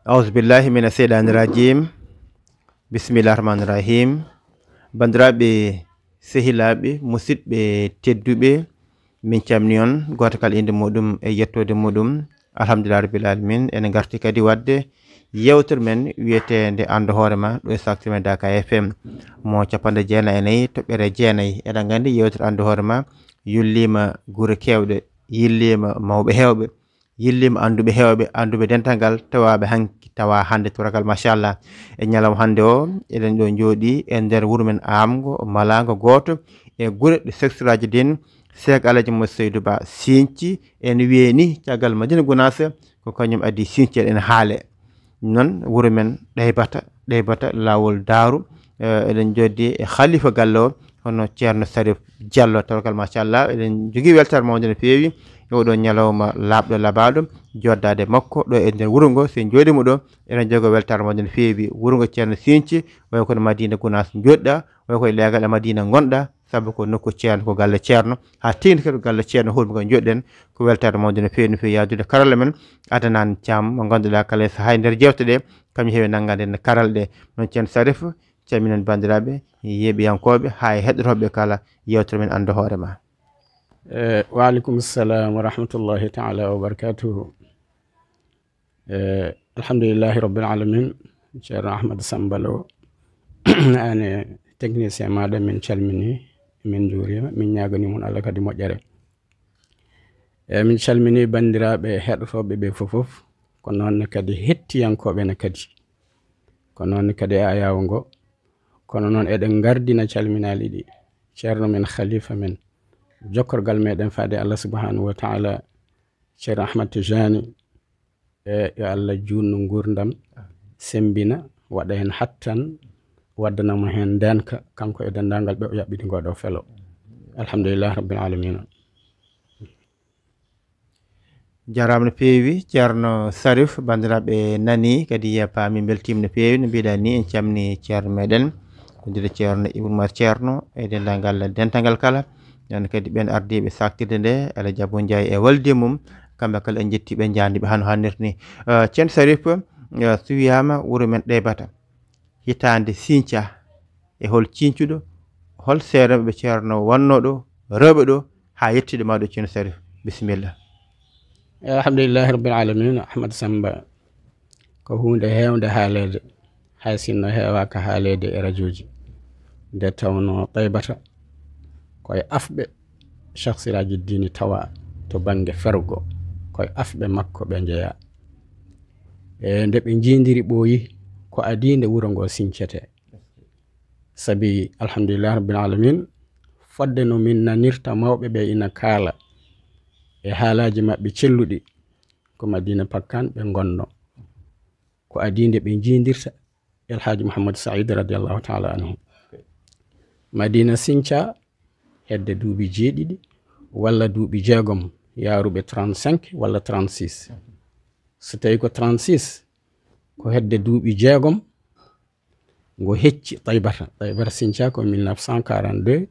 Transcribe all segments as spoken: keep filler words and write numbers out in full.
Auzubillahi mina seyɗani rajim. Bisimillahi rahmani rahim. Bandiraɓe, sehilaaɓe, musidɓe tedduɓe, min calmini on, gooto kala innde muɗum e yettoode muɗum. Alhamdulillahi rabbil alamin. Ene ngarti kadi waɗde yewtere men wiyeteende Anndu Hoore Ma, ɗo e Saktime Daka F M, mo capanɗe jeenayi e nayi, toɓɓere jeenayi. Eɗen nganndi yewtere Anndu Hoore Ma yullima gure keewɗe, yillima mawɓe heewɓe, yillima annduɓe heewɓe, annduɓe dental ngal, tawaaɓe hanki, tawa hannde, tubaarkalla, machallah. E ñalawma hannde o, eɗen ɗo njooɗi e nder wuro men aamngo, malaango gooto e gure ɗe secteur aji ɗin, Seek Alhaji Mo Seydou Ba Sinci, en wiye ni, caggal Madina Gunaas, ko kañum addi Sinci eɗen haale. Noon wuro men Ɗaybata, Ɗaybata, laawol Daaru, eh, eɗen njooɗi e Khalifa galle o, hono Ceerno Sarif Diallo, tawakkal, machallah, eɗen njogii weltaare mawde no feewi e oɗo ñalawma laaɓɗo laɓaaɗo, jooɗdaade makko ɗo e nder wuro ngo. So en njooɗiima ɗo, eɗen njogoo weltaare mawde no feewi. Wuro ngo Ceerno Sinci, way kono Madina Gunaas njooɗɗaa, way koye leegal e Madina ngonɗaa, sabu ko nokku ceerno, ko galle ceerno, haa teeŋti kadi ko galle ceerno hoɗum ko njooɗɗen. Ko weltaare mawde no feewi, no feewi yaadude karalla men Adnan Thiam, mo ngannduɗaa kala e sahaa e nder jeewte ɗe, kañum heewi nanngaade en karalla ɗe. Noon Ceerno Sarif, calminen banndiraaɓe, yeeɓiyankooɓe, haa e heɗotooɓe kala yewtere men Anndu Hoore Ma. Eh, wa aleykum salam wa rahmatullahi taala wa barakatuhu. Eh, alhamdulillahi rabbil alamin. Ceerno Ahmad Samba Lo, aan e technicien maaɗa, min calmini, min njuuriima, min ñaaganii mon Allah kadi moƴƴere. Eh, min calmini banndiraaɓe heɗotooɓe ɓe fof fof, ko noon ne kadi hettiyankooɓe ne kadi. Ko noon ne kadi e ayaawo ngo. Kono noon eɗen ngardina calminaali ɗi. Ceerno men, khalifa men, jokkorgal meɗen faade Allah subhanahu wa taala, Ceerno Ahmad Tijani, e yo Allah juutnu nguurndam, semmbina, waɗa heen hattan, waddanamo heen ndeenka, kanko e denndaangal ɓe o yaɓɓiti ngoo ɗoo felo. Alhamdulillahi rabbil alamina. Jaaraama no feewi, Ceerno Sarif. Banndiraaɓe nani kadi, paami, mbeltiima no feewi. No mbiɗa ni, en calmini ceerno meɗen, ko ndire Ceerno Ibn Umar Ceerno e denndaangal dental ngal kala. Noon kadi ɓeen ardiiɓe saaktirde nde, Alhaji Abou Ndiaye e walde mum, kamɓe kala en njetti ɓe, njaarni ɓe hano hannirta ni. Eh, Ceerno Sarif, eh, so wiyaama wuro men Ɗeybata, hitaande Sinca, e hol ciñcuɗo, hol seedeeɓe ceerno wonnoo ɗo, rewɓe ɗo, haa yettiiɗo ma ɗo, Ceerno Sarif? Bisimilla. Alhamdulillahi rabbil alamin. Ahmad Samba, ko huunde heewnde haaleede, hay sinno heewaaka haaleede e rajooji. Nde tawnoo Taybata ko e afɓe Cheikh Siraji Dini tawa to bannge fergo, ko e afɓe makko ɓe njeyaa. E nde ɓe njiidiri ɓooyi, ko adii nde wuro ngo sincetee. Sabi, alhamdulillahi rabbil alamin, fodde no min nanirta mawɓe ɓe ina kaala e haalaaji maɓɓe celluɗi, ko Madina Pakkaan ɓe ngonnoo. Ko adii nde ɓe njiidirta El Hadji Mouhamadou Saïd radiyallahu taala anhu. Madina Sinca hedde duuɓi jeeɗiɗi walla duuɓi jeegom, yaaruɓe trente-cinq walla trente-six. So tawi ko trente-six, ko hedde duuɓi jeegom ngo hecci Taybata. Taybata Sinca ko mille neuf cent quarante-deux.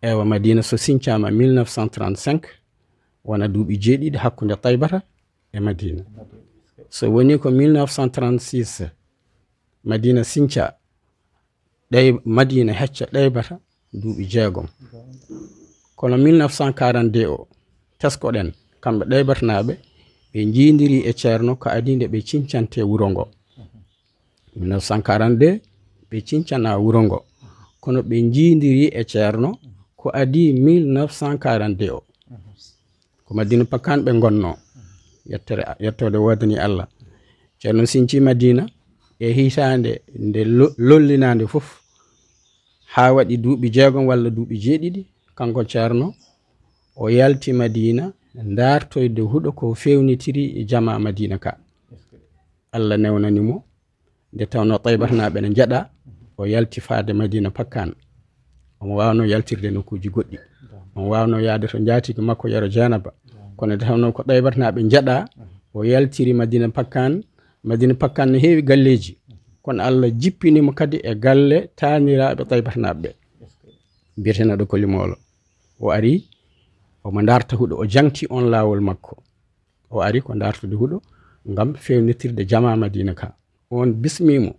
Ewa, Madina so sincaama mille neuf cent trente-cinq, wona duuɓi jeeɗiɗi hakkunde Taybata e Madina. So woni ko mille neuf cent trente-six, Madina Sinca, ɗay, Madina hecca Ɗaybata duuɓi jeegom. Kono mille neuf cent quarante-deux o, tesko-ɗen, kamɓe Ɗaybatanaaɓe, ɓe njiidiri e Ceerno ko adii nde ɓe cincante wuro ngo. Mille neuf cent quarante-deux, ɓe cincanaa wuro ngo. Kono ɓe njiidiri e Ceerno ko adii mille neuf cent quarante-deux o. Ko Madina Pakkaan ɓe ngonnoo. Yettere, yettoode woodanii Allah. Ceerno sinci Madina e hitaande nde lo-, lollinaande fof, haa waɗi duuɓi jeegom walla duuɓi jeeɗiɗi, kanko Ceerno, o yalti Madina, ndaartoyde huɗo ko feewnitiri e jamaa Madina ka. Allah newnani mo, nde tawnoo Taybatanaaɓe ne njeɗaa, o yalti faade Madina Pakkaan. Omo waawnoo yaltirde nokkuuji goɗɗi. Omo waawnoo yahde to njaatigi makko Yero Jeenaba. Kono nde tawnoo ko Taybatanaaɓe njeɗaa, o yaltiri Madina Pakkaan. Madina Pakkaan ne heewi galleeji. Kono Allah jippini mo kadi e galle taaniraaɓe Taybatanaaɓe ɓe, biyeteeɗo Koli Moolo. O ari, omo ndaarta huɗo, o jaŋti oon laawol makko. O ari ko ndaartude huɗo, ngam fewnirtirde jama Madina ka. On bismimo,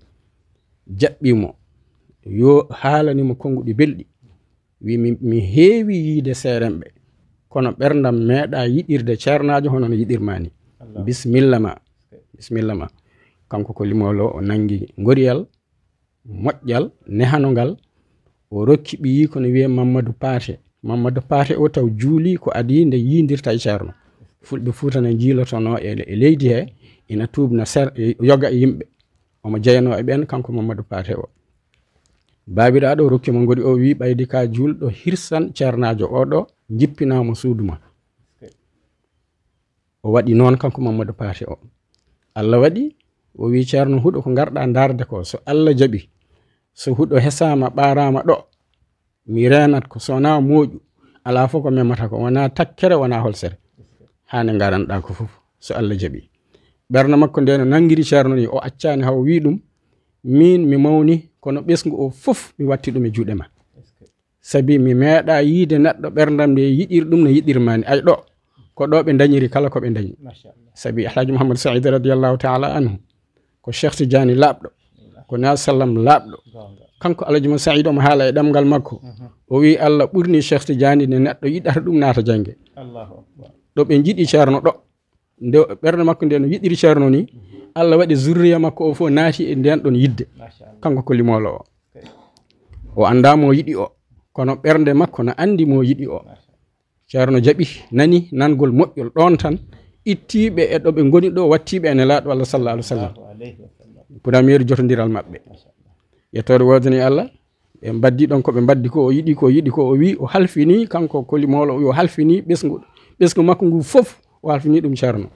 jaɓɓimo, yo haalani mo konnguɗi belɗi. Wi mi, mi heewi yiide seerenɓe, kono ɓerndam meeɗa yiɗirde ceernaajo hono no yiɗirma ni. Bismilla ma, bismilla ma. Kanko ko limolo o nangi ngoriyal, moƴƴal, nehanongal. O rokki ɓiyi kono wiye Mamadou Paate. Mamadou Paate o taw juuli ko adi nde yindirta e ceerno. Fulɓe Fuuta ne jiilotono e, e leydi he, ina tuubna ser, e yoga e yimɓe. Omo jeyano e ɓen kanko Mamadou Paate o. Baabiraaɗo rokki mo ngori o wi ɓaydi ka juulɗo hirsan ceernaajo o ɗo, jippinamo suudu ma. O waɗi noon kanko Mamadou Paate o. Allah waɗi, o wi ceerno huɗo ko ngarɗa ndaarde ko, so Allah jaɓi, so huɗo hesama ɓaarama ɗo, mi reenat ko, so wonaa mooƴu, alaa fof ko memata ko, wonaa takkere, wonaa holsere. Haa nde ngaranɗaa ko fof, so Allah jaɓi. Ɓernde makko nde no nanngiri ceerno ni, o accaani haw wii ɗum, miin mi mawni, kono ɓesngu o fof mi watti ɗum e juuɗe ma. Sabi mi meeɗaa yiide neɗɗo ɓerndam nde yiɗir ɗum no yiɗirma ni. Ay ɗo, ko ɗo ɓe ndañiri kala ko ɓe ndañi. Machallah. Sabi Alhaji Mouhamadou Saïd radiyallahu taala anhu, ko Cheikh Tidiane laaɓɗo, ko Nabi Sallam laaɓɗo. Goonga. Kanko Alhaji Mouhamadou Saïd omo haala e ɗemngal makko. Mhm. O wi Allah ɓurni Cheikh Tidiane nde neɗɗo yiɗata ɗum naata jannge. Allahu Akbar. Ɗo ɓe njiɗi ceerno ɗo. Nde ɓernde makko nde no yiɗiri ceerno ni, Allah waɗi zurriya makko o fof naati e nden ɗon yidde. Machallah. Kanko ko limolo o. Ok. O anndaa mo yiɗi o, kono ɓernde makko no anndi mo yiɗi o. Machallah. Ceerno jaɓi, nani nangol moƴƴol ɗon tan, ittiiɓe e ɗo ɓe ngoni ɗo, wattiiɓe e Nelaaɗo Allah sallallahu alaihi wasallam. Allahu alaihi wasallam. Premier jotondiral maɓɓe. Machallah. Yettoode woodani Allah, ɓe mbaddi ɗon ko ɓe mbaddi ko, o yiɗi ko, yiɗi ko, o wi, o halfini, kanko ko limolo, o wi o halfini ɓesngu, ɓesngu makko ngu fof, o halfini ɗum ceerno.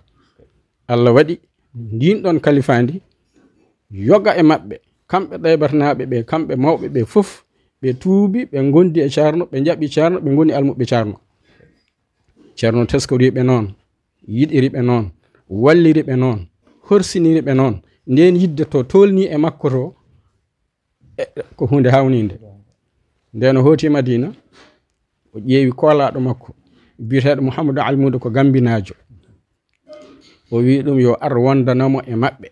Allah waɗi, ndin ɗon kalifaandi, yoga e maɓɓe, kamɓe ɗaybatanaaɓe ɓe, kamɓe mawɓe ɓe fof, ɓe tuubi, ɓe ngondi e ceerno, ɓe njaɓi ceerno, ɓe ngoni almuɓɓe ceerno. Ceerno teskori ɓe noon, yiɗiri ɓe noon, walliri ɓe noon, horsiniri ɓe noon. Nden yidde to tolni e makko to, e, ko huunde hawninde. Nden o hooti Madina, o ƴeewi koolaaɗo makko, biyeteeɗo Mouhamadou Almuudo ko Gambinaajo. O wi ɗum yo ar wondanamo e maɓɓe,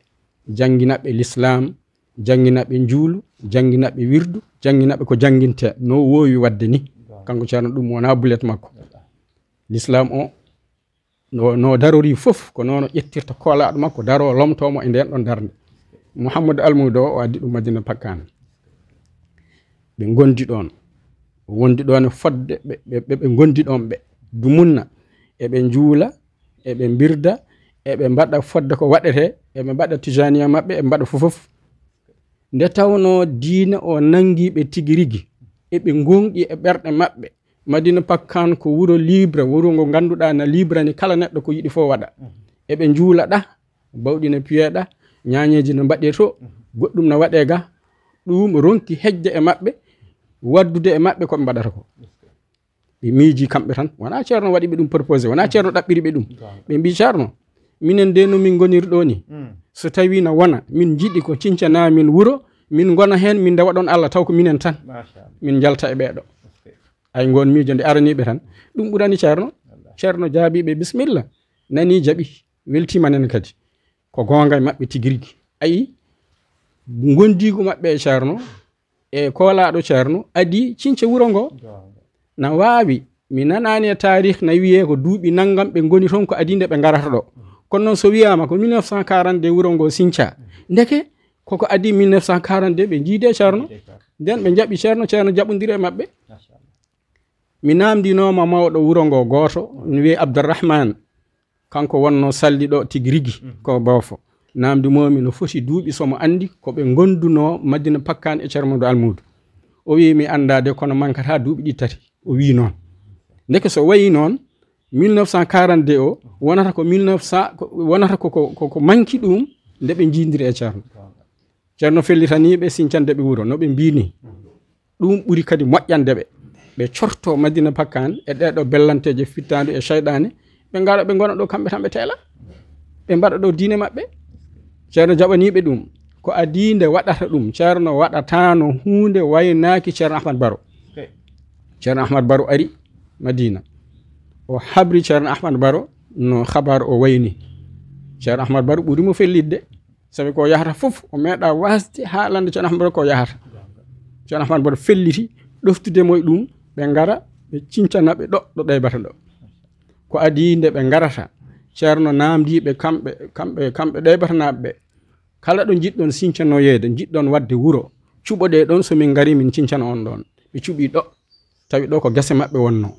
janngina ɓe l'islam, janngina ɓe njuulu, janngina ɓe wirdu, janngina ɓe ko jannginte, no woowi waɗde ni. Kanko ceerno ɗum wonaa bulet makko. L'islam o, no, no darori fof, ko noon o ƴettirta koolaaɗo makko, daro lomtoo mo e nden ɗon darnde. Mouhamadou Almuudo o, o addi ɗum Madina Pakkaan. Ɓe ngondi ɗon. O wondi ɗon e fodde ɓe, ɓe, ɓe, ɓe ngondi ɗon ɓe. Dumunna, eɓe njuula, eɓe mbirda, eɓe mbaɗa fodde ko waɗetee, eɓe mbaɗa tijaniya maɓɓe, eɓe mbaɗa fof fof. Nde tawnoo diine o nanngi ɓe tigi rigi, eɓe ngoonɗi e ɓerɗe maɓɓe. Madina Pakkaan ko wuro libre, wuro ngo ngannduɗaa na libre ni, kala neɗɗo ko yiɗi fof waɗa. Eɓe njuula ɗa, bawɗi no piyeɗa, ñaañeeji no mbaɗee to, goɗɗum no waɗee ga. Ɗum ronki hejde e maɓɓe, waddude e maɓɓe ko ɓe mbaɗata ko. Ɓe miiji kamɓe tan, wonaa ceerno waɗi ɓe ɗum proposé, wonaa ceerno ɗaɓɓiri ɓe ɗum. Ɓe mbii, "Ceerno, minen de no min ngoniri ɗo ni, so tawi na wona, min njiɗi ko cincana min wuro, min ngona heen, min ndewa ɗon Allah, taw ko minen tan, machallah, min njalta e ɓeeɗo." Ok. Ay, ngoon miijo nde araniiɓe tan, ɗum ɓurani ceerno. Wallah. Ceerno jaabii ɓe, "Bismilla." Nani, jaɓi, weltiima nen kadi. Ko goonga e maɓɓe tigi rigi. Ayi, ngondiigu maɓɓe e ceerno, e koolaaɗo ceerno, adii cince wuro ngo. Goonga. Na waawi, mi nanaani e taarih na wiyee ko duuɓi nanngam ɓe ngoni toon, ko adii nde ɓe ngarata ɗo. Kono noon, so wiyaama ko mille neuf cent quarante-deux wuro ngo sincaa, ndeke koko adii mille neuf cent quarante-deux ɓe njiidi e ceerno. Njiidi e ceerno. Nden ɓe njaɓi ceerno, ceerno jaɓondiri e maɓɓe. Machallah. Mi naamndinooma mawɗo wuro ngo gooto, ne wiyee Abdourahmane. Kanko wonnoo salliɗo tigi rigi, mhm, ko boofo. Naamndimoomi no foti duuɓi, so mo anndi ko ɓe ngondunoo Madina Pakkaan e Ceerno Mamadou Almuudu. O wii, "Mi anndaa de, kono mankataa duuɓi ɗi tati." O wii noon. Ndeke so wayi noon, mille neuf cent quarante-deux o, wonata ko mille neuf cent, ko, wonata ko, ko, ko, ko manki ɗum nde ɓe njiidiri e ceerno. Ceerno fellitanii ɓe sincande ɓe wuro, no ɓe mbii nii. Ɗum ɓuri kadi moƴƴande ɓe. Ɓe corto Madina Pakkaan e ɗee ɗoo bellanteeje fittaandu e seyɗaane, ɓe ngara ɓe ngona ɗo kamɓe tan ɓe teela. Ɓe mbaɗa ɗo diine maɓɓe. Ceerno jaɓanii ɓe ɗum. Ko adii nde waɗata ɗum, ceerno waɗataano huunde waynaaki Ceerno Ahmad Baro. Ok. Ceerno Ahmad Baro ari Madina. O habri Ceerno Ahmad Baro no habaar o wayni. Ceerno Ahmad Baro ɓuri mo fellitde, sabi ko yahata fof o meeɗa wasde haalande Ceerno Ahmad Baro ko yahata. Ceerno Ahmad Baro felliti ɗoftude mo e ɗum, ɓe ngara ɓe cincana ɓe ɗo ɗo ɗaybata ɗo. Ko adii nde ɓe ngarata, Ceerno naamndii ɓe kamɓe kamɓe kamɓe ɗaybatanaaɓe ɓe, kala ɗo njiɗɗon sincanoyeede, njiɗɗon waɗde wuro, cuɓoɗee ɗoon, so min ngarii min cincana on ɗoon. Ɓe cuɓii ɗo, tawi ɗo ko gese maɓɓe wonnoo.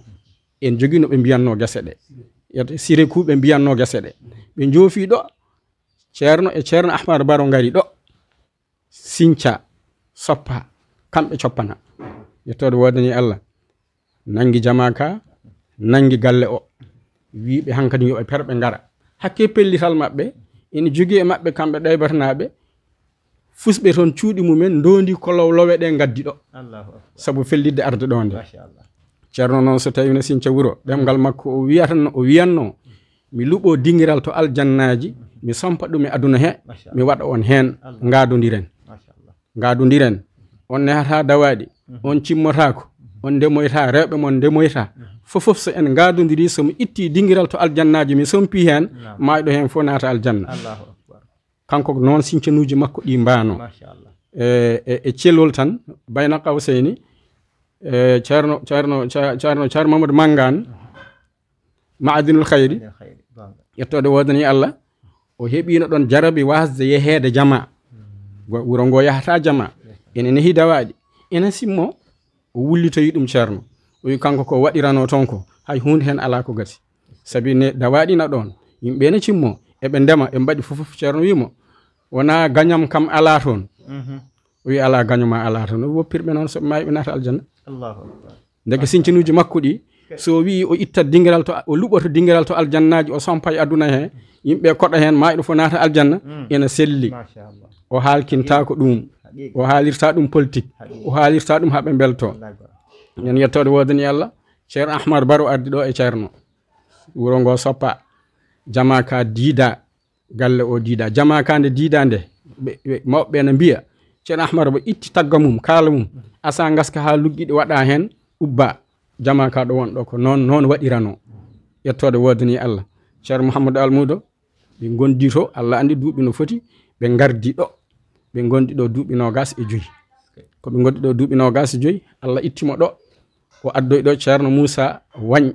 En jogii no ɓe mbiyatnoo gese ɗe. Sire Kuu ɓe mbiyatnoo gese ɗe. Ɓe njoofii ɗo, Ceerno e Ceerno Ahmadu Baro ngari ɗo, sinca, soppa, kamɓe coppana. Yettoode woodani Allah. Nanngi jamaa ka, nanngi galle o. Wii ɓe hankadi yo ɓe per ɓe ngara. Hakke pellital maɓɓe, ina jogii e maɓɓe kamɓe ɗaybatanaaɓe, fusɓe toon cuuɗi mumen, ndoondi kolow lowe ɗe ngaddi ɗo. Allahu akbar. Sabu fellitde arde ɗo nde. Machallah. Ceerno noon so tawi no sinca wuro, ɗemngal makko o wiyatno, o wiyatno, mi luɓo dingiral to aljannaaji, mi sompa ɗum e aduna he, machallah, mi waɗa on heen, Allah, ngaadondiren. Machallah. Ngaadondiren. On nehataa dawaaɗi, mhm, on cimmotaako, on ndemoytaa, rewɓe mon ndemoytaa. Mhm. Fof fof so en ngaadondirii, so mi ittii dingiral to aljannaaji, mi sompii heen, naam, maayɗo heen fof naata aljanna. Allahu akbar. Kanko noon sincanuuji makko ɗi mbaano. Machallah. E, e, e celol tan, bayna qawsayni, e, Ceerno, Ceerno, Ceer-, Ceerno, Ceerno Mamadou Mangane, Ma'adinul Khayri, Ma'adinul Khayri, goonga, yettoode woodani Allah, o heɓiino ɗoon jarabi waasde yeheede jamaa. Hmm. Go-, wuro ngo yahataa jamaa. Yes. Ene nehi dawaaɗi. Ene simmo, o wullitoyi ɗum Ceerno. O wi kanko ko waɗiranoo toon ko, hay huunde heen alaa ko gasi. Sabi ne dawaaɗi na ɗoon. Yimɓe ne cimmo, eɓe ndema, eɓe mbaɗi fof fof. Ceerno wi mo, wonaa gañam kam alaa toon. Mhm. O wi alaa gaño ma alaa toon. O wi woppirɓe noon so ɓe maayi ɓe naata aljanna. Allahu akbar. Ndeke sincanuuji makko ɗi, so o wii o ittat dingiral to, o luɓoto dingiral to aljannaaji, o sompa e aduna he, yimɓe koɗa heen, maayɗo fof naata aljanna, mm, ena selli. Machallah. O haalkintaako ɗum. Haqiqa. O haalirta ɗum politique. Haqiqa. O haalirta ɗum haa ɓe mbelto. Wallahi. En yettoode woodani Allah, Ceerno Ahmad Baro ardi ɗo e Ceerno. Wuro ngo soppa. Jamaa ka diida. Galle o diida. Jamaa ka nde diida nde, ɓe, ɓe, mawɓe ɓe na mbiya, Ceerno Ahmadu Ba itti tagga mum, kaala mum, asa ngaska haa luggiɗi waɗa heen, ubba. Jamaa ka ɗo won ɗo ko noon, noon waɗiranoo. Yettoode woodani Allah. Ceerno Mouhamadou Almuudo, ɓe ngondi to, Allah anndi duuɓi no foti, ɓe ngardi ɗo. Ɓe ngondi ɗo duuɓi noogaas e joyi. Ko ɓe ngondi ɗo duuɓi noogaas e joyi, Allah itti mo ɗo. O addoyi ɗo Ceerno Muusa Wañ.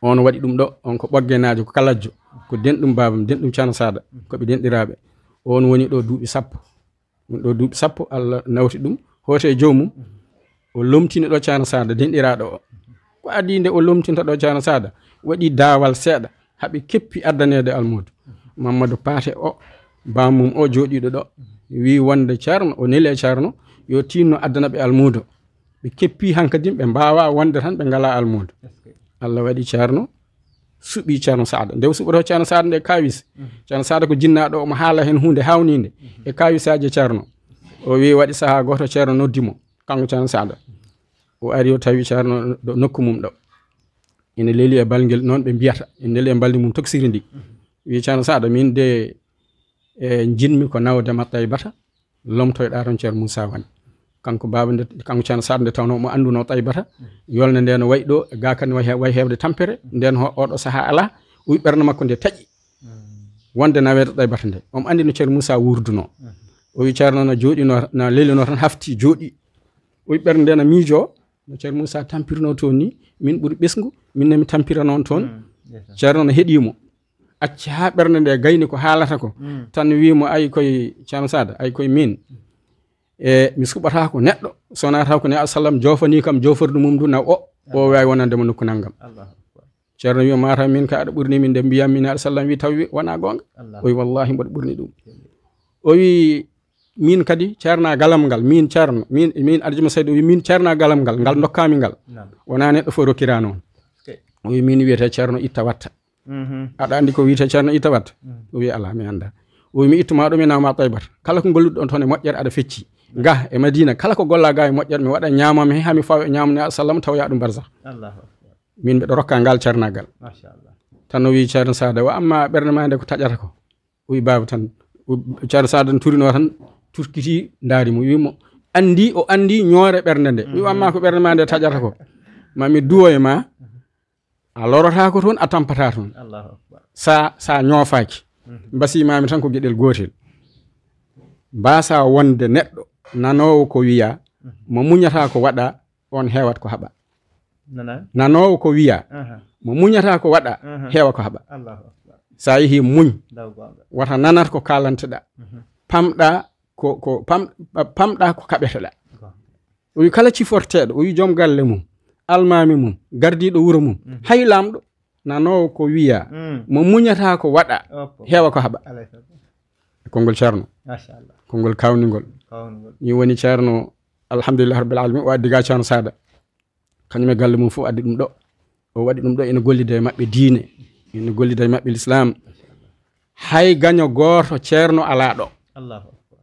On waɗi ɗum ɗo, on ko Ɓoggenaajo, ko Kalajjo, ko denɗum baabam, denɗum Ceerno Saada, ko ɓe denɗiraaɓe. On woni ɗo duuɓi sappo. Ɗum ɗo duuɓi sappo, Allah nawti ɗum, hooti e joomum, o lomtini ɗo Ceerno Saada, denɗiraaɗo o. Ko adii nde o lomtinta ɗo Ceerno Saada, waɗi daawal seeɗa, haa ɓe keppi addaneede Almuudo. Mammadu Paate o, baamum o jooɗiiɗo ɗo, wii wonde Ceerno, o neli e Ceerno, yo tiinno addana ɓe Almuudo. Ɓe keppi hankadin, ɓe mbaawaa wonde tan ɓe ngalaa Almuudo. Est-ce que? Allah waɗi Ceerno suɓii Ceerno Saada. Nde o suɓotoo Ceerno Saada nde kaawis. Mhm. Ceerno Saada ko jinnaaɗo, omo haala heen huunde haawniinde, mhm, e kaawisaaji Ceerno. O wii waɗi sahaa gooto Ceerno noddi mo, kanko Ceerno Saada. O ari o tawi Ceerno ɗo nokku mum ɗo. Ina leeli e balngel noon ɓe mbiyata, ina leeli e mbalndi mum toksiri ndi. Mhm. Wii Ceerno Saada, min de, e, njiɗmi ko nawde ma Taybata. Lomtoyɗaa toon Ceerno Muusaa Wan. Kanko baaba nde, kanko Ceerno Saad nde tawnoo omo anndunoo Taybata. Yolnde nde no wayi ɗo, ga kan wayi he-, wayi heewde tampere. Ndeen ho-, oɗo sahaa alaa, o wi ɓernde makko nde taƴi. Wonde naweede Taybata nde. Omo anndi no Ceerno Muusaa wuurdunoo. O wi Ceerno na jooɗinoo, na lelinoo tan hafti jooɗi. O wi ɓernde nde na miijoo, no Ceerno Muusaa tampirnoo toon ni, min ɓuri ɓesngu, min ne mi tampira noon toon. Mm, ndeysaan. Ceerno no heɗii mo. Acci haa ɓernde nde gayni ko haalata ko. Mm. Tan wii mo, "Ay koy Ceerno Saada, ay koy min. E, mi suɓataako neɗɗo, so wonaa taw ko Neɗɗo sallam joofanii kam joofordu mum ndu na o, o waawi wonande mo nokku nanngam." Allahu akbar. Ceerno wii, "Mataw min ka aɗa ɓurni min nde mbiyan mi Neɗɗo sallam wii taw wi wonaa goonga." Allah. O wi, "Wallaahi mboɗo ɓurni ɗum." O wii, "Min kadi ceerna galam ngal, min ceerno, min, min Alhaji Masaydu o wii, min ceerna galam ngal, ngal ndokkaami ngal. Naam. Wonaa neɗɗo fof rokkira noon." Ok. O wii, "Min wiyetee Ceerno Itta Watta." Mhm. Aɗa anndi ko wiyetee Ceerno Itta Watta? Mm. O wii, "Alaa, mi anndaa." O wii, "Mi ittuma ɗo, mi nawma Taybata. Kala ko ngolluɗo ɗon toon e moƴƴere aɗa fecci. Ga e Madiina, kala ko golla ga e moƴƴere, mi waɗa ñaamam he, haa mi fawa e ñaamu Neɗɗo sallam, taw yaa ɗum barza." Allahu akbar. Min mbiɗa rokka ngal ceernaagal. Machallah. Tan o wii Ceerno Saada, "Wa amma ɓernde ma nde ko taƴata ko?" O wii, "Baaba tan." O, Ceerno Saada no turinoo tan, turkiti ndaari mo, wii mo, "Anndi, o anndi ñoore ɓernde nde." O wii, "Wa amma ko ɓernde ma nde taƴata ko, ma mi duwo e ma." A lorotaako toon, a tampataa toon. Allahu akbar. Sa, sa ñoofaaki. Mhm. Mbasimaami tan ko geɗel gootel. Mbasa wonde neɗɗo nanoowo ko wiya, mhm, mo muñata ko waɗa, on heewat ko haɓa. Nana? Nanoowo ko wiya, aha, mo muñata ko waɗa, aha, heewa ko haɓa. Allahu akbar. Sa yehi muñ, daw goonga, wata nanat ko kaalanteɗa. Mhm. Pamɗa ko, ko pam-, pamɗa ko kaɓeteɗa. Goonga. O wi kala ciforteeɗo, o wi joom galle mum, almaami mum, gardiiɗo wuro mum, mhm, hay laamɗo, nanoowo ko wiya, mm, mo muñata ko waɗa, oppo, heewa ko haɓa. Alay sago. Konngol Ceerno. Machallah. Konngol kawningol. Kawningol. Ni woni Ceerno, alhamdulillah rabbil alamin, o addi ga Ceerno Saada. Kañum e galle mum fof addi ɗum ɗo. O waɗi ɗum ɗo, ene gollida e maɓɓe diine, ene gollida e maɓɓe l'islam. Hay gaño gooto Ceerno alaa ɗo. Allahu akbar.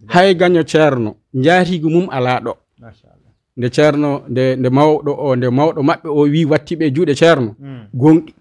Hay gaño Ceerno njaatigi mum alaa ɗo. Machallah. Nde Ceerno, nde, nde mawɗo o, nde mawɗo maɓɓe o wi wattiɓe e juuɗe Ceerno, mm, gonɗi.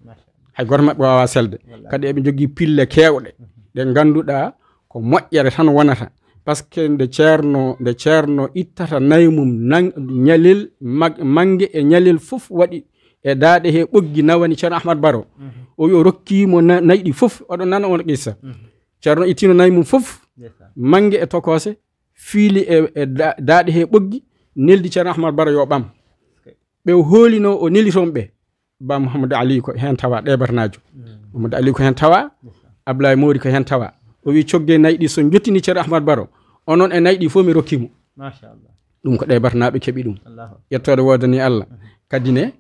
Machallah. Hay gooto maɓɓe waawaa selde. Wallahi. Kadi eɓe njogii pille keewɗe, mhm, ɗe ngannduɗaa ko moƴƴere tan wonata. Par ce que nde Ceerno, nde Ceerno ittata nayi mum nan-, ñalel mag-, mannge e ñalel fof waɗi e daaɗe he ɓoggi nawani Ceerno Ahmad Baro. Mhm. O wi o rokkii mo na-, nayi ɗi fof. Oɗon nana on qissa. Mhm. Ceerno ittino nayi mum fof, ndeysaan, mannge e tokoose, fiili e, e da-, daaɗe he ɓoggi, neldi Ceerno Ahmad Baro yo ɓam. Ok. Ɓe o hoolinoo, o neli toon ɓe. Ba Mouhamadou Ali ko heen tawa, ɗeebarnaajo. Mm. Mouhamadou Ali ko heen tawa, ndeysaan, Ablaye Mori ko heen tawa. O wi cogge nayi ɗi so jottini Ceerno Ahmad Baro, onon e nayi ɗi fof mi rokki mo. Machallah. Ɗum ko ɗeebarnaaɓe keɓi ɗum. Allahu akbar. Yettoode woodani Allah. Mhm. Kadi ne,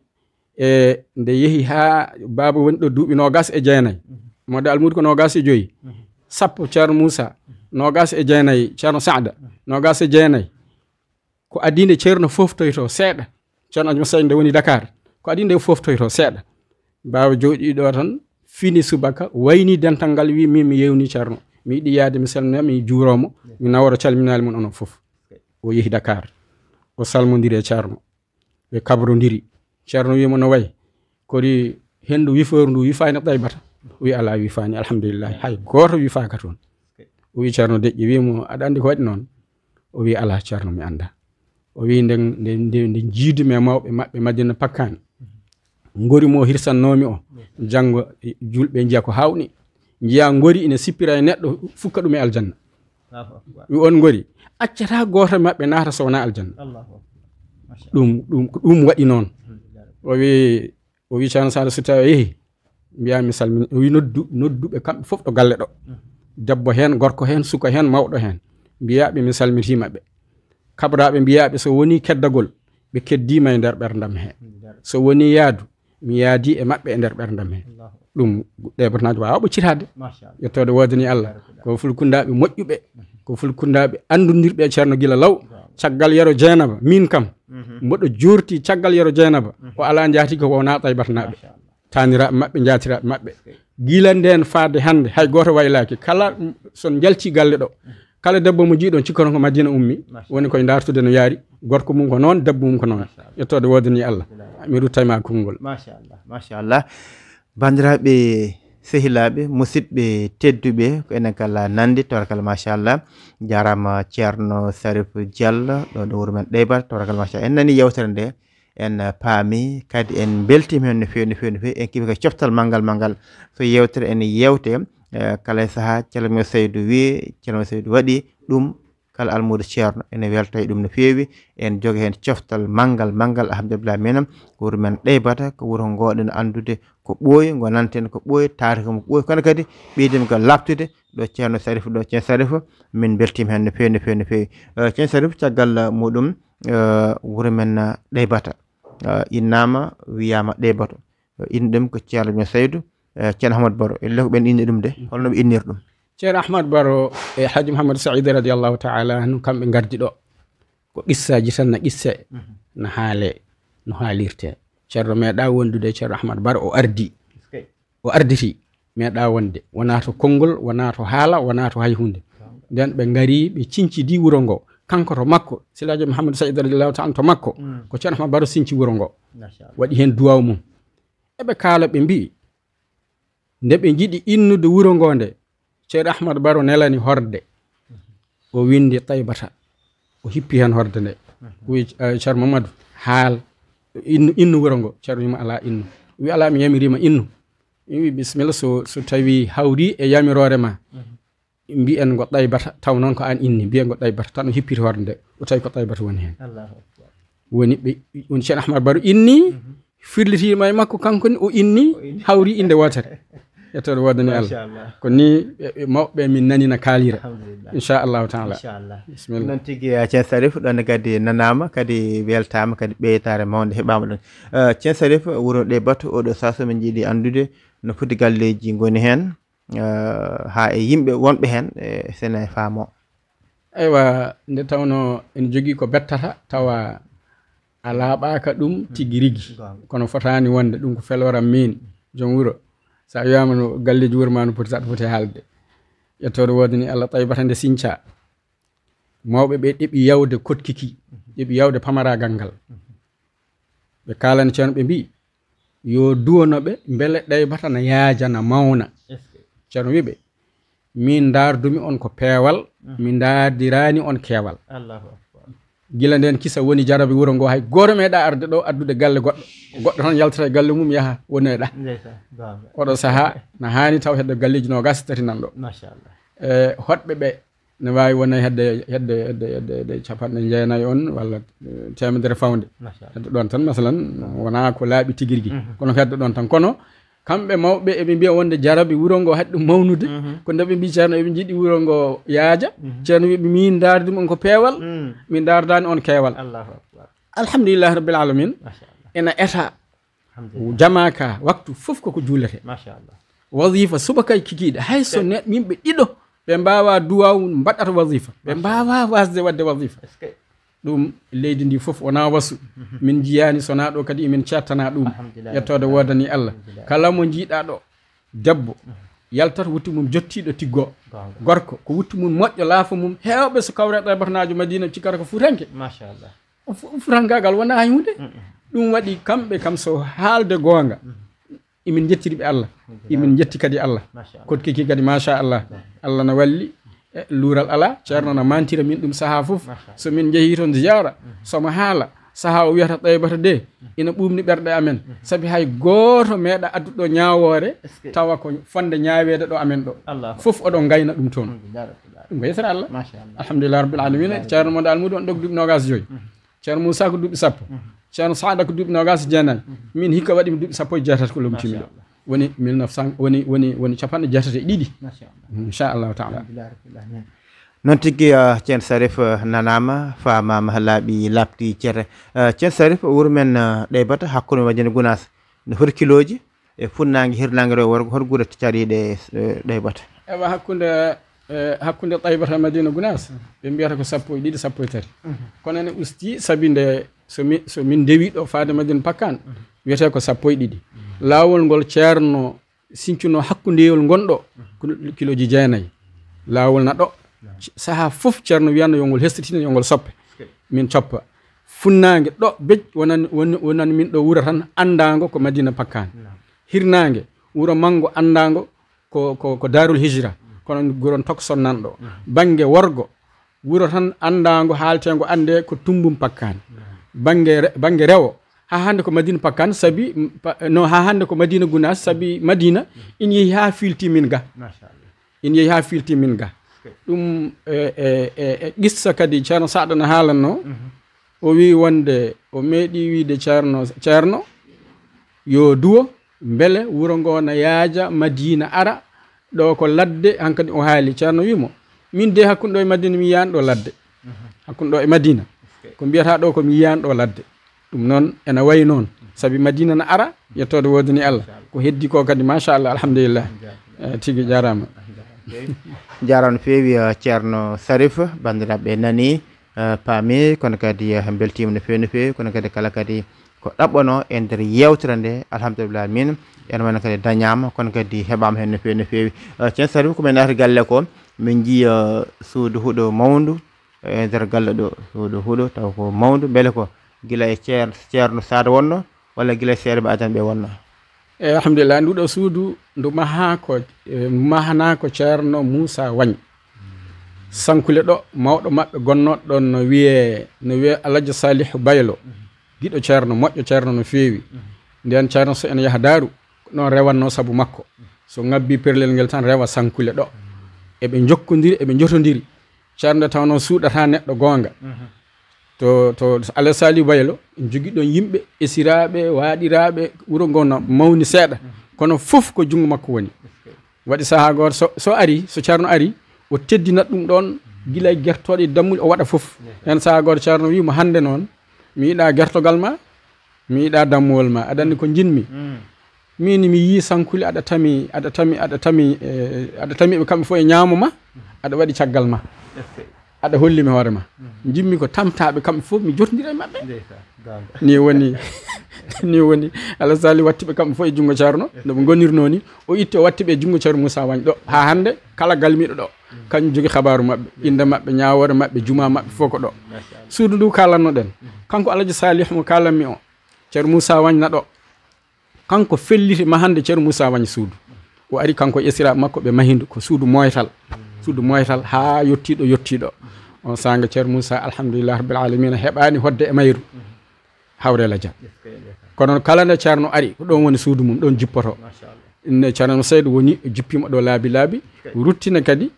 e nde yehi haa baaba woni ɗo duuɓi noogas e jeenayi. Mhm. Mawɗo Almuudo ko noogas e joyi. Mhm. Sappo Ceerno Muusa, mhm, noogas e jeenayi Ceerno Saada, mhm, noogas e jeenayi. Ko adii nde Ceerno foftoytoo seeɗa. Ceerno Ajum Sayid nde woni Dakar. Ko adii nde foftoytoo seeɗa. Baaba jooɗii ɗo tan, fini subaka, wayni dental ngal, wi min mi yeewni Ceerno. Mi yiɗi yahde, mi salmina, mi juuroo mo, mi naworo calminaali mon onon fof. O yehi Dakar. O salmondiri e Ceerno. Ɓe kabrondiri. Ceerno wi mo no wayi. Kori henndu wifooru ndu wifaani Taybata? O wi alaa, wifaani, alhamdulillahi. Hay gooto wifaaka toon. O wi Ceerno deƴƴi, wi mo aɗa anndi ko waɗi noon? O wi alaa Ceerno, mi anndaa. O wi nde, nde, nde, nde njiidumi e mawɓe maɓɓe Madina Pakkaani. Ngori mo hirsannoomi o. Janngo, e, julɓe njiya ko haawni. Njiya ngori ina sippira e neɗɗo, fukka ɗum e aljanna. Allahu akbar. Wi on ngori. Accata gooto e maɓɓe naata so wonaa aljanna. Allahu akbar. Machallah. Ɗum, ɗum, ko ɗum waɗi noon. Alhamdulillah. O wi, o wi Ceerno Saada so tawi o yehi, mbiya mi salmini. O wi noddu, nodduɓe kamɓe fof ɗo galle ɗo. Mhm. Debbo heen, gorko heen, suka heen, mawɗo heen. Mbiyaɓe mi salmitii maɓɓe. Kabraaɓe mbiyaɓe so woni keddagol, ɓe keddiima e nder ɓerndam he. Nder. So woni yaadu, mi yaadi e maɓɓe e nder ɓerndam he. Allahu. Ɗum ɗeebarnaajo waawa ɓoccitaade. Machallah. Yettoode woodani Allah. Barakallah. Ko fulkundaaɓe moƴƴuɓe, mhm, ko fulkundaaɓe anndondirɓe e Ceerno gila law. Waaw. Caggal Yero Jeenaba, min kam, mhm, mboɗo joorti caggal Yero Jeenaba, mhm, o alaa njaatigi ko wonaa Taybatnaaɓe. Machallah. Taaniraaɓe maɓɓe, njaatiraaɓe maɓɓe. Ok. Gila ndeen faade hannde, hay gooto waylaaki. Kala, mm, so on njalti galle ɗo, mhm, kala debbo mo njiiɗon, cikkoton ko Madina ummi, machallah, woni koye ndaartude no yaari. Gorko mum ko noon, debbo mum ko noon. Machallah. Yettoode woodani Allah. Alhamdulillah. Mi rutta e ma konngol. Machallah, machallah. Banndiraaɓe, sehilaaɓe, musidɓe tedduɓe, ko enen kala nande, tabarakalla, machallah. Jaaraama Ceerno Sarif Diallo, ɗo ɗo wuro men Ɗeybar, tabarakalla, machallah. En nani yewtere nde, en, eh, paami, kadi en mbeltiima heen no feewi, no feewi, no feewi. En keɓii kadi coftal manngal, manngal. So yewtere ene yewte, eh, kala e sahaa, Ceerno Saydu wi, Ceerno Saydu waɗi ɗum, kala almuudo Ceerno ene welta e ɗum no feewi. En joga heen coftal manngal, manngal, alhamdulillah, minen ko wuro men Ɗeybata, ko wuro ngo ɗen anndude ko ɓooyi, ngo nanten ko ɓooyi, taarika mo ɓooyi, kono kadi ɓeydima ko laaɓtude ɗo Ceerno Sarif, ɗo Ceerno Sarif, min mbeltiima heen no feewi, no feewi, no feewi. Eh, Ceerno Sarif, caggal muɗum, eh, wuro men, eh, Ɗeybata, eh, innaama, wiyaama Ɗeybato. Eh, inna ɗum ko Ceerno Saydu, eh, Ceerno Ahmad Baro. Ellee ko ɓen inni ɗum de, holno ɓe innir ɗum? Ceerno Ahmad Baro e Haaji Mouhamadou Saïd radiyallahu taala anhu, kamɓe ngardi ɗo. Ko qissaaji tan na qisse, mhm, na haale, no haalirte. Ceerno meeɗa wondude e Ceerno Ahmad Baro, o ardi. Eskey. O arditi, meeɗa wonde. Wonaa to konngol, wonaa to haala, wonaa to hay huunde. Nden ɓe ngari, ɓe cincidi wuro ngo. Kanko to makko, Seydi Haaji Mouhamadou Saïd radiyallahu taala anhu to makko, mm, ko Ceerno Ahmad Baro sinci wuro ngo. Machallah. Waɗi heen duwaaw mum. Eɓe kaala, ɓe mbi'i, nde ɓe njiɗi innude wuro ngo nde, Ceerno Ahmad Baro nelani horde. O winndi Taybata. O hippi heen horde nde. Mhm. O wi, eh, Ceerno Mamadou, haal, innu, innu wuro ngo. Ceerno wima, alaa innu. Wi, "Alaa, mi yamiriima innu." Mi wi, "Bisimilla, so, so tawi hawri e yamiroore ma, mbiyen ngo Ɗaybata, taw noon ko aan inni, mbiyen ngo Ɗaybata." Tan o hippiti hoore nde, o tawi ko Ɗaybata woni heen. Allahu akbar. Woni ɓe, woni Ceerno Ahmad Baro inni, firlitiima e makko kanko ne, o inni, hawri innde wootere. Yettooɗo woodani Allah. Machallah. Ko ni ɓe, ɓe mawɓe min nani na kaalira. Alhamdulillah. Inchallahu taala. Inchallah. Bisimilla. Noon tigi, eh, Ceerno Sarif, ɗon kadi nanaama, kadi weltaama, kadi ɓeytaare mawnde heɓaama ɗon. Eh, Ceerno Sarif, wuro Ɗaybata, oɗo sahaa so min njiɗi anndude no foti galleeji ngoni heen, eh, haa e yimɓe wonɓe heen, eh, sene faamoo. Eywa, nde tawnoo ene jogii ko bettata, tawa a laaɓaaka ɗum tigi rigi. Goonga. Kono fotaani wonde, ɗum ko feloram miin, joom wuro. So a wiyaama no galleeji wuro ma no poti, saɗa foti haalde. Yettooɗo woodani Allah, Ɗaybata nde siñcaa. Mawɓe ɓe ɗeɓi yawde koɗki ki, ɗeɓi yawde pamaraagal ngal. Ɓe kaalani Ceerno, ɓe mbiyi, yo duwano ɓe, mbele Ɗaybata na yaaja, na mawna. Est-ce que? Ceerno wi ɓe, "Min ndaardumi on ko peewal, mi ndaardiraani on keewal." Allahu akbar. Gila ndeen kisa woni jarabi wuro ngo, hay gooto meeɗaa arde ɗo addude galle goɗɗo. Goɗɗo tan yaltata e galle mum, yaha wonoya ɗa. Ndeysaan, goonga. Oɗo sahaa na haani taw hedde galleeji noogaas e tati nan ɗo. Machallah. E hoɗɓe ɓe ne waawi wona hedde, hedde, hedde, hedde, hedde capanɗe jeenayi on walla, eh, teemedere fawde. Machallah. Hedde ɗoon tan, masalan, wonaa ko laaɓi tigi rigi. Mhm. Kono ko hedde ɗoon tan. Kono kamɓe mawɓe eɓe mbiya wonde jarabi wuro ngo haɗi ɗum mawnude. Mhm. Ko nde ɓe mbii Ceerno eɓe njiɗi wuro ngo yaaja. Mhm. Ceerno wiɓe, "Min ndaardi mon ko peewal, min ndaardaani on keewal." Allahu akbar. Alhamdulillahi rabbil alamin. Machallah. Ena eta. Alhamdulillah. Jamaa ka, waktu fof koko juulete. Machallah. Wazifa subaka e kikiiɗe. Hay so ne-, yimɓe ɗiɗo ɓe mbaawaa duwaawu mbaɗata wazifa. Ɓe mbaawaa waasde waɗde wazifa. Est-ce que? Ɗum leydi ndi fof wonaa wasu. Mhm. Min njiyaani so wonaa ɗo kadi emin ceettana ɗum. Alhamdulillah. Yettoode woodani Allah. Alhamdulillah. Kala mo njiiɗaa ɗo, debbo, yaltata wutte mum jottiiɗo tiggo. Goonga. Gorko, ko wutte mum moƴƴo, laafo mum. Heewɓe so kawre Ɗaybatanaajo Madiina cikkata ko fuutanke. Machallah. Fu-, fuutankaagal wonaa hay huunde. Mm-mm. Ɗum waɗi kamɓe kam so haalde goonga. Mm. Emin njettiri ɓe Allah. Alhamdulillah. Emin njetti kadi Allah. Machallah. Koɗki ki kadi, machallah. Machallah. Allah na walli. E, luural alaa. Ceerno na mantira min ɗum sahaa fof. Machallah. So min njehii toon ziyaara, so mo haala, sahaa o wiyata Ɗaybata de, ina ɓuuɓni ɓerɗe amen. Mhm. Sabi hay gooto meeɗaa addude ɗo ñaawoore, est-ce que? Tawa ko fotde ñaaweede ɗo amen ɗo. Allahu akbar. Fof oɗon ngayna ɗum toon. Alhamdulillah rabbil alamin. Ɗum ko yettere Allah. Machallah. Alhamdulillah rabbil alamin. Alhamdulillah. Ceerno Modu Almuudu on ɗo ko duuɓi noogaas e joy. Mhm. Ceerno Muusaa ko duuɓi sappo. Mhm. Ceerno Saada ko duuɓi noogaas e jeenayi. Mhm. Min hikka waɗi mi duuɓi sappo e jeetati ko lomtimi ɗo. Machallah. Woni mille neuf cent, woni, woni, woni capanɗe jeetati e ɗiɗi. Machallah. Inchallahu taala. Alhamdulillah rabbil alamin. Noon tigi, ah, Ceerno Sarif, ah, nanaama, faamaama, laaɓi, laaɓti cere. Ah, Ceerno Sarif, wuro men, ah, Ɗaybata, hakkunde Madiina Gunaas, no foti kilooji? E funnaange, hirnaange, rewo, worgo, hol gure cariiɗe, eh, Ɗaybata? Ewa, hakkunde, eh, hakkunde Ɗaybata e Madiina Gunaas, ɓe mbiyata ko sappo e ɗiɗi, sappo e tati. Mhm. Kono ene usti, sabi nde, so mi, so min ndewi ɗo faade Madiina Pakkaan, wiyetee ko sappo e ɗiɗi. Laawol ngol Ceerno sincunoo hakkundeyol ngonɗo, ko kilooji jeenayi. Laawol na ɗo. Sahaa fof Ceerno wiyanno yo ngol hestitine, yo ngol soppe. Min coppa. Funnaange ɗo bej wonan, won-, wonan min ɗo wuro tan anndaango ko Madiina Pakkaan. Naam. Hirnaange, wuro manngo anndaango ko, ko, ko Daarul Hijra, kono guron Tokson nan ɗo. Naam. Bannge worgo, wuro tan anndaango haalteengo anndee ko Tummbum Pakkaan. Naam. Bannge re-, bannge rewo, haa hannde ko Madiina Pakkaan, sabi, m-, pa-, no, haa hannde ko Madiina Gunaas, sabi Madiina ina yehi haa fiilti min ga. Machallah. Ina yehi haa fiilti min ga. Ok. Ɗum, e, e, e, e qissa kadi Ceerno Saada no haalanno. Mhm. O wi wonde o meeɗi wiide Ceerno, Ceerno, yo duwo, mbele wuro ngo na yaaja Madiina ara, ɗo ko ladde, hankadi o haali. Ceerno wi mo, min de hakkunde ɗo e Madiina mi yiyaani ɗo ladde. Mhm. Hakkunde ɗo e Madiina, ok, ko mbiyata ɗo ko mi yiyaani ɗo ladde. Ɗum noon ena wayi noon, sabi Madiina na ara, yettoode woodani Allah. Machallah. Ko heddi ko kadi, machallah, alhamdulillah. Alhamdulillah. Eh, tigi jaaraama. Jaaraama no feewi, eh, Ceerno Sarif, banndiraaɓe nani, eh, paami, kono kadi, eh, mbeltiima no feewi, no feewi, kono kadi kala kadi ko ɗaɓɓanoo e nder yeewtere nde, alhamdulillah, min, en wona kadi dañaama, kono kadi heɓaama heen no feewi, no feewi. Eh, Ceerno Sarif, ko min naati galle ko, min njiya suudu huɗo mawndu, e nder galle ɗo, huɗo, huɗo, taw ko mawndu, mbele ko gila e ceer-, Ceerno Saada wonno, walla gila e Seere Ba Adan ɓe wonno? E, alhamdulillah, ndu ɗo suudu, ndu mahaa ko, e, ndu mahanaa ko Ceerno Muusa Wañ. Sankule ɗo, mawɗo maɓɓe gonnooɗo ɗon no wiyee, no wiyee Alhaji Salihu Baylo, giɗo Ceerno, moƴƴo Ceerno no feewi. Nden Ceerno so ene yaha daaru, ko ɗon rewatnoo sabu makko. So ŋabbii perlel ngel tan rewa sankule ɗo. Eɓe njokkondiri, eɓe njotondiri. Ceerno nde tawnoo suuɗataa neɗɗo goonga. To, to Alaji Saliou Baylo, en jogii ɗon yimɓe, esiraaɓe, waaɗiraaɓe, wuro ngo no mawni seeɗa. Kono fof ko junngo makko woni. Waɗi sahaa gooto so, so ari, so Ceerno ari, o teddinat ɗum ɗon, gila e gertooɗe e dammuɗe, o waɗa fof. Heen sahaa gooto Ceerno wii mo, "Hannde noon, mi yiɗaa gertogal ma, mi yiɗaa dammuwol ma, aɗa anndi ko njiɗmi. Min mi yii sankuli aɗa tami, aɗa tami, aɗa tami, eh, aɗa tami ɓe kamɓe fof e ñaamo ma, aɗa waɗi caggal ma. Aɗa holli mi hoore ma. Njiɗmi ko tamtaaɓe kamɓe fof, mi jotondira e maɓɓe." Ni woni, ni woni, Alaji Saliou watti ɓe kamɓe fof e junngo Ceerno, no ɓe ngonirnoo ni. O itti, o watti ɓe e junngo Ceerno Moussa Wagne ɗo. Haa hannde, kala galmiiɗo ɗo, kañum jogi xabaaru maɓɓe, innde maɓɓe, ñaawoore maɓɓe, jumaa maɓɓe, fof ko ɗo. Suudu ndu kaalanno ɗen. Kanko Alaji Saliou mo kaalanmi o, Ceerno Moussa Wagne na ɗo. Kanko felliti mahande Ceerno Moussa Wagne suudu. O ari kanko e esiraaɓe makko, ɓe mahindu ko suudu moytal. Suudu moytal haa yottiiɗo, yottiiɗo. On saanga Ceerno Moussa, alhamdulillah rabbil alamina, heɓaani hoɗde e mayru. Hawre la jam. Kono kala nde Ceerno ari, ko ɗon woni suudu mum, ɗon jippoto. Inne Ceerno Seydou woni, o jippiima ɗo laabi laabi, ruttina kadi.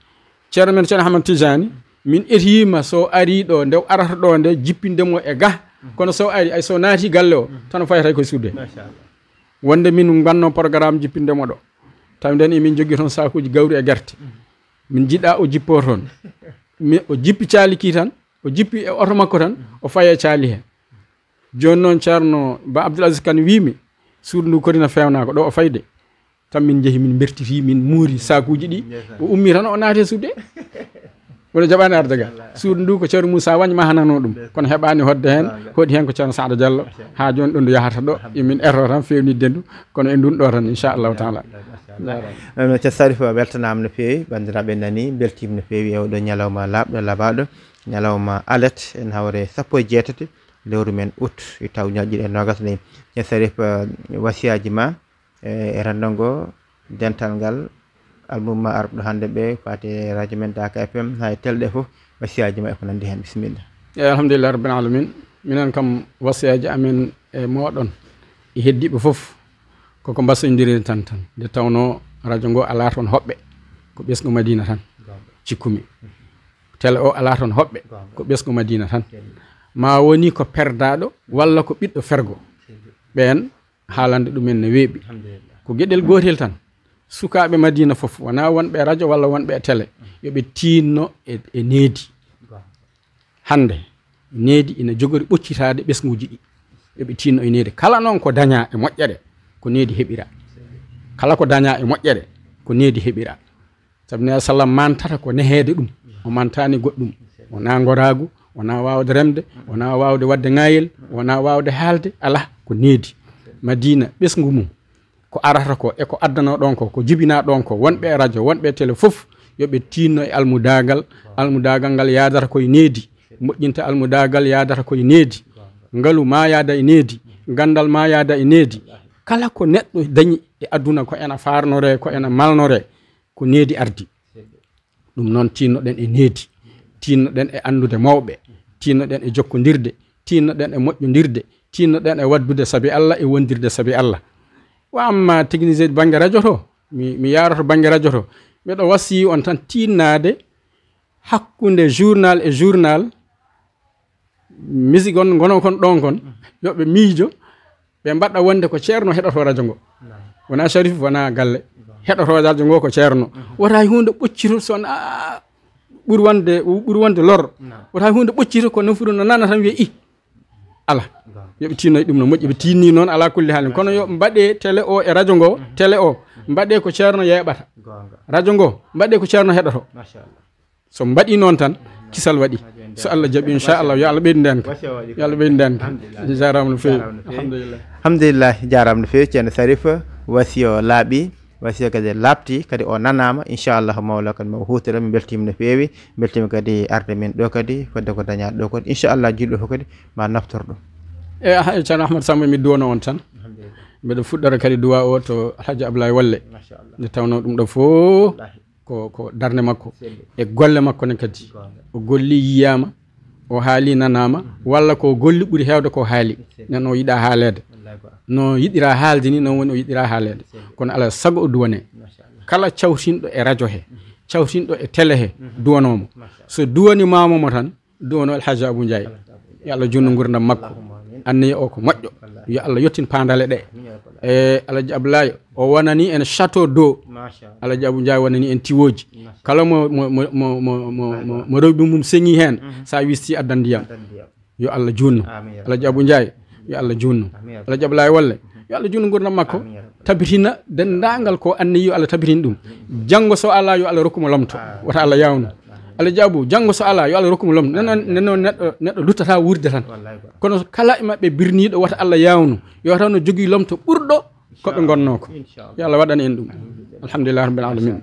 Ceerno men Ceerno Ahmad Tijani, min etiima so ari ɗo, nde o arata ɗo nde, jippinde mo e ga. Kono so ari, ay so naati galle o, tan o fayata koye suudu he. Wonde min mbanno programme jippinde mo ɗo. Tawi nden emin jogii toon sakuuji gawri e gerte. Min njiɗa o jippo toon. Mi, o jippi caali ki tan, o jippi e oto makko tan, o faye caali he. Jooni noon Ceerno Ba Abdoul Aziz Kane wiimi, suudu ndu kadi na feewna ko ɗo o fayde. Tan min njehi, min mbertiti, min muuri sakuuji ɗi. O ummi tan, o naati e suudu he. Wona jaɓaani arde ga. Suudu ndu ko Ceerno Moussa Wagne mahanano ɗum. Kono heɓaani hoɗde heen, hoɗi heen ko Ceerno Saada Diallo. Haa jooni ɗum ndu yahata ɗo, emin erro tan feewnitde ndu, kono e ndun ɗo tan, inchallahu taala. Jaaraama. Ceerno Sarif, weltanaama no feewi, banndiraaɓe nani, mbeltiima no feewi e oɗo ñalawma laaɓɗo, laɓaaɗo, ñalawma alet, en hawre sappo e jeetati lewru men août, e taw ñaƴƴiɗe noogas nayi. Ceerno Sarif, eh, wasiyaaji ma, e, e renndo ngo, dental ngal, almumma arɓe ɗo hannde ɓe, faati e radio men Daaka F M, haa e télé ɗe fof, wasiyaaji ma e ko nanndi heen. Bisimilla. Eyi, alhamdulillah rabbil alamin. Minen kam, wasiyaaji amen e mooɗon, e heddiiɓe fof, koko mbasoyondiren tan, tan. Nde tawnoo radio ngo alaa toon hoɓɓe, ko ɓesngu Madina tan, cikkumi. Télé o alaa toon hoɓɓe, ko ɓesngu Madina tan. Ma woni ko perdaaɗo walla ko ɓiɗɗo fergo. Ɓeen haalande ɗumen no weeɓi. Ko geɗel gootel tan. Sukaaɓe Madina fof, wonaa wonɓe e radio walla wonɓe e télé, yo ɓe tiinno e, e needi. Hannde, needi ina jogori ɓoccitaade ɓesnguuji ɗi. Yo ɓe tiinno e needi. Kala noon ko dañaa e moƴƴere, ko needi heɓiraa. Kala ko dañaa e moƴƴere, ko needi heɓiraa. Sabu Neene Sallam mantata ko neheede ɗum. O mantaani goɗɗum. Wonaa ngoraagu, wonaa waawde remde, wonaa waawde waɗde ŋaayel, wonaa waawde haalde, alaa, ko needi. Madina, ɓesngu mum, ko arata ko, e ko addanoo ɗon ko, ko jibinaa ɗon ko, wonɓe e radio, wonɓe e télé fof, yo ɓe tiinno e almudaagal. Almudaagal ngal yaadata koye needi, moƴƴinta almudaagal yaadata koye needi. Ngalu ma yaada e needi, ganndal ma yaada e needi. Kala ko neɗɗo dañi e aduna ko ena faarnoree, ko ena malnoree, ko needi ardi. Ɗum noon, tiinnoɗen e needi, tiinnoɗen e anndude mawɓe, tiinnoɗen e jokkondirde, tiinnoɗen e moƴƴondirde, tiinnoɗen e waɗdude sabi Allah e wondirde sabi Allah. Wa amma technicien bannge radio to, mi, mi yaaroto bannge radio to, miɗo wasiyii on tan tiinnaade hakkunde journal e journal, musique on, ngono kon ɗon kon, yo ɓe miijo, ɓe mbaɗa wonde ko ceerno heɗoto radio ngo. Wonaa Sharif, wonaa galle. Heɗoto radio ngo ko ceerno. Wota hay huunde ɓoccito, so wonaa ɓuri wonde, ɓuri wonde lor. Wota hay huunde ɓoccito, ko nafude no nana tan wiya, "Ih." Ala. Yo ɓe tiinno e ɗum no moƴƴi, ɓe tiinni noon ala kulli haalin. Kono yo mbaɗe télé o e radio ngo, télé o, mbaɗe ko ceerno yeeɓata. Radio ngo, mbaɗe ko ceerno heɗoto. So mbaɗi noon tan, kisal waɗi. So Allah jaɓi, inchallah, yo Allah ɓeydu ndenka. Yo Allah ɓeydu ndenka. Jaaraama no feewi. Alhamdulillah. Alhamdulillah, jaaraama no feewi, ceerno Sharif. Wasiyo laaɓi, wasiyo kadi laaɓti, kadi o nanaama. Inchallah, mawla kadi mo huutira. Min mbeltiima no feewi. Mbeltiima kadi arde min ɗo kadi, fodde ko dañaa ɗo kadi. Inchallah, julɓe fof kadi ma naftor ɗum. E, ah, ceerno Ahmad Samba, mi duwano on tan. Mbeɗa fuɗɗora kadi duwa o to Alhaji Ablaye Walle. Nde tawnoo ɗum ɗo fof ko, ko darnde makko e golle makko ne kadi. O golli, yiyaama, o haali, nanaama, walla ko o golli ɓuri heewde ko o haali. Nen o yiɗaa haaleede. No yiɗira haalde ni, noon woni o yiɗira haaleede. Kono alaa sago o duwane. Kala cawtinɗo e radio he, cawtinɗo e télé he, duwanoomo. So duwanimaamo mo tan, duwano Alhaji Abou Ndiaye. Yo Allah juutnu nguurndam makko. Anniya o ko moƴƴo. Yo Allah yettin paandale ɗe. E Alhaji Abdoulaye, o wonani en château d'eau. Alhaji Abou Ndiaye wonani en tiwooji. Kala mo, mo, mo, mo, mo, mo, mo, mo rewɓe mum seŋi heen, so a wisti addan ndiyam. Yo Allah juutnu. Alhaji Abou Ndiaye, yo Allah juutnu. Alhaji Abdoulaye Wolle, yo Allah juutnu nguurndam makko. Tabitina denndaangal ko anniyi, yo Allah tabitin ɗum. Janngo so alaa, yo Allah rokku mo lomto. Wata Allah yaawnu. Alhaji Abou, janngo so alaa, yo Allah rokku mo lomto. Nden noon, nden noon neɗɗo, neɗɗo luttata wuurde tan. Kono kala e maɓɓe birniiɗo, wata Allah yaawnu. Yo taw no jogii lomto ɓurɗo ko ɓe ngonnoo ko. Yo Allah waɗan en ɗum. Alhamdulillahi rabbil alamin.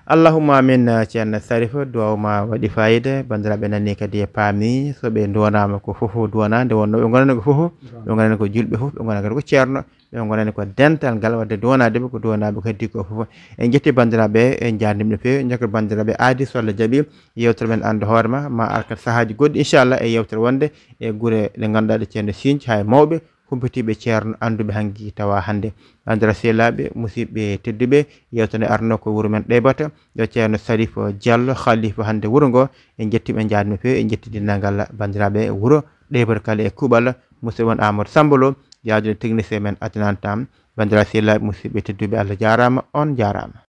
Allahumma amin. Ceerno Sarif, duwaw ma waɗi fayida. Banndiraaɓe nani kadi e paami, so ɓe duwanaama ko fof duwana, nde wonno ɓe ngonani ko fof, ɓe ngonani ko julɓe fof, ɓe ngonani kadi ko ceerno, ɓe ngonani ko dental ngal, wadde duwanaade ɓe ko duwanaaɓe kadi ko fof. En njetti banndiraaɓe, en njaarnima no feewi, njokkor banndiraaɓe aadi so Allah jaɓi, yewtere men anndu hoore ma, ma ar kadi sahaaji goɗɗi inchallah e yewtere wonde e gure ɗe ngannduɗaa ɗe ceerno Sinc, haa e mawɓe, humpitiiɓe ceerno annduɓe hanki tawa hannde. Banndiraaɓe sehilaaɓe, musidɓe tedduɓe, yewtere arno ko wuro men Ɗeybata, ɗo ceerno Sarif Diallo, khalifa hannde wuro ngo. En njettiima, en njaarniima no feewi, en njetti denndaangal banndiraaɓe wuro Ɗeybata kala e kuuɓal. Musidɗo mon Amadou Samba Lo, yaadude technicien men Adnan Tam. Banndiraaɓe sehilaaɓe, musidɓe tedduɓe, Allah jaaraama, on njaaraama.